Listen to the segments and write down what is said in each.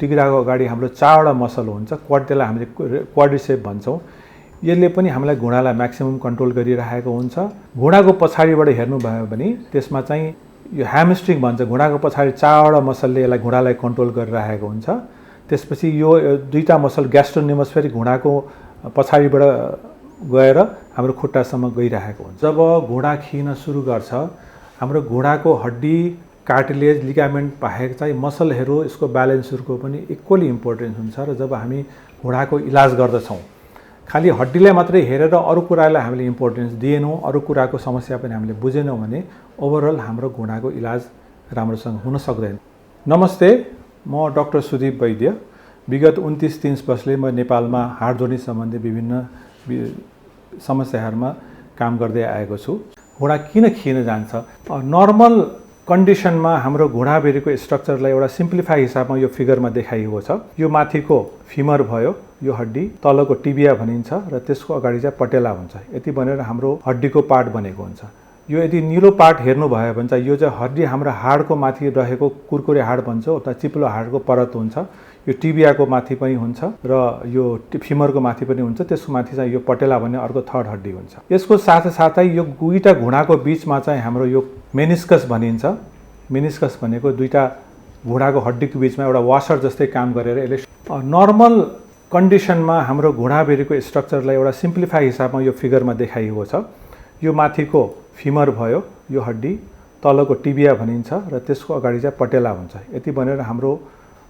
टिग्राको अगाडि हाम्रो चारवटा मसल हुन्छ, क्वाड्रिलाई हामीले क्वाड्रिसेप भन्छौँ। यसले पनि हामीलाई घुँडालाई म्याक्सिमम कन्ट्रोल गरिरहेको हुन्छ। घुँडाको पछाडिबाट हेर्नुभयो भने त्यसमा चाहिँ यो ह्यामस्ट्रिङ भन्छ, घुँडाको पछाडि चारवटा मसलले यसलाई घुँडालाई कन्ट्रोल गरिरहेको हुन्छ। त्यसपछि यो दुईटा मसल ग्यास्ट्रोनिमस फेरि घुँडाको पछाडिबाट गएर हाम्रो खुट्टासम्म गइरहेको हुन्छ। जब घुँडा खिन सुरु गर्छ, हाम्रो घुँडाको हड्डी, कार्टिलेज, लिगामेन्ट बाहेक चाहिँ मसलहरू, यसको ब्यालेन्सहरूको पनि इक्वली इम्पोर्टेन्स हुन्छ। र जब हामी घुँडाको इलाज गर्दछौँ, खालि हड्डीलाई मात्रै हेरेर अरू कुरालाई हामीले इम्पोर्टेन्स दिएनौँ, अरू कुराको समस्या पनि हामीले बुझेनौँ भने ओभरअल हाम्रो घुँडाको इलाज राम्रोसँग हुन सक्दैन। नमस्ते, म डाक्टर सुदीप वैद्य। विगत 29-30 वर्षले म नेपालमा हाड जोड्नी सम्बन्धी विभिन्न समस्याहरूमा काम गर्दै आएको छु। घुँडा किन खिन जान्छ? नर्मल कन्डिसनमा हाम्रो घुँडाभेरिको स्ट्रक्चरलाई एउटा सिम्प्लिफाई हिसाबमा यो फिगरमा देखाइएको छ। यो माथिको फिमर भयो, यो हड्डी, तलको टिबिया भनिन्छ र त्यसको अगाडि चाहिँ पटेला हुन्छ। यति भनेर हाम्रो हड्डीको पार्ट बनेको हुन्छ। यो यदि निलो पार्ट हेर्नुभयो भने चाहिँ यो चाहिँ हड्डी हाम्रो हाडको माथि रहेको कुरकुरे हाड भन्छौँ, अथवा चिप्लो हाडको परत हुन्छ। यो टिबियाको माथि पनि हुन्छ र यो फिमरको माथि पनि हुन्छ। त्यसको माथि चाहिँ यो पटेला भन्ने अर्को थर्ड हड्डी हुन्छ। यसको साथसाथै यो दुईटा घुँडाको बिचमा चाहिँ हाम्रो यो मेनिस्कस भनिन्छ। मेनिस्कस भनेको दुईटा घुँडाको हड्डीको बिचमा एउटा वासर जस्तै काम गरेर यसले नर्मल कन्डिसनमा हाम्रो घुँडाभेरिको स्ट्रक्चरलाई एउटा सिम्प्लिफाई हिसाबमा यो फिगरमा देखाइएको छ। यो माथिको फिमर भयो, यो हड्डी, तलको टिबिया भनिन्छ र त्यसको अगाडि चाहिँ पटेला हुन्छ। यति भनेर हाम्रो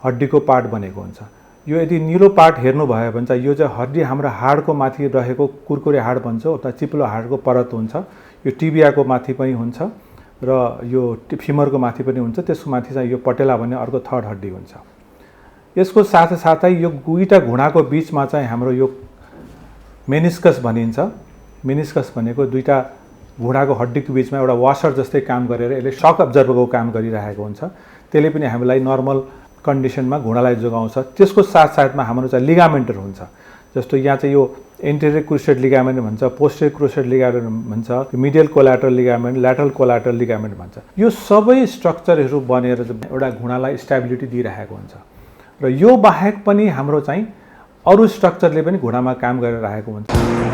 हड्डीको पार्ट बनेको हुन्छ। यो यदि निलो पार्ट हेर्नुभयो भने चाहिँ यो चाहिँ हड्डी हाम्रो हाडको माथि रहेको कुरकुरे हाड भन्छौँ, अथवा चिप्लो हाडको परत हुन्छ। यो टिबियाको माथि पनि हुन्छ र यो फिमरको माथि पनि हुन्छ। त्यसको माथि चाहिँ यो पटेला भन्ने अर्को थर्ड हड्डी हुन्छ। यसको साथसाथै यो दुईटा घुँडाको बिचमा चाहिँ हाम्रो यो मेनिस्कस भनिन्छ। मेनिस्कस भनेको दुईटा घुँडाको हड्डीको बिचमा एउटा वासर जस्तै काम गरेर यसले सक अब्जर्भरको काम गरिरहेको हुन्छ। त्यसले पनि हामीलाई नर्मल कन्डिसनमा घुँडालाई जोगाउँछ। त्यसको साथसाथमा हाम्रो चाहिँ लिगामेन्टहरू हुन्छ। जस्तो यहाँ चाहिँ यो एन्टेरियर क्रुसेट लिगामेन्ट भन्छ, पोस्टेरियर क्रुसेट लिगामेन्ट भन्छ, मिडियल कोल्याटरल लिगामेन्ट, ल्याटरल कोल्याटरल लिगामेन्ट भन्छ। यो सबै स्ट्रक्चरहरू बनेर एउटा घुँडालाई स्टेबिलिटी दिइरहेको हुन्छ। र यो बाहेक पनि हाम्रो चाहिँ अरू स्ट्रक्चरले पनि घुँडामा काम गरिरहेको हुन्छ।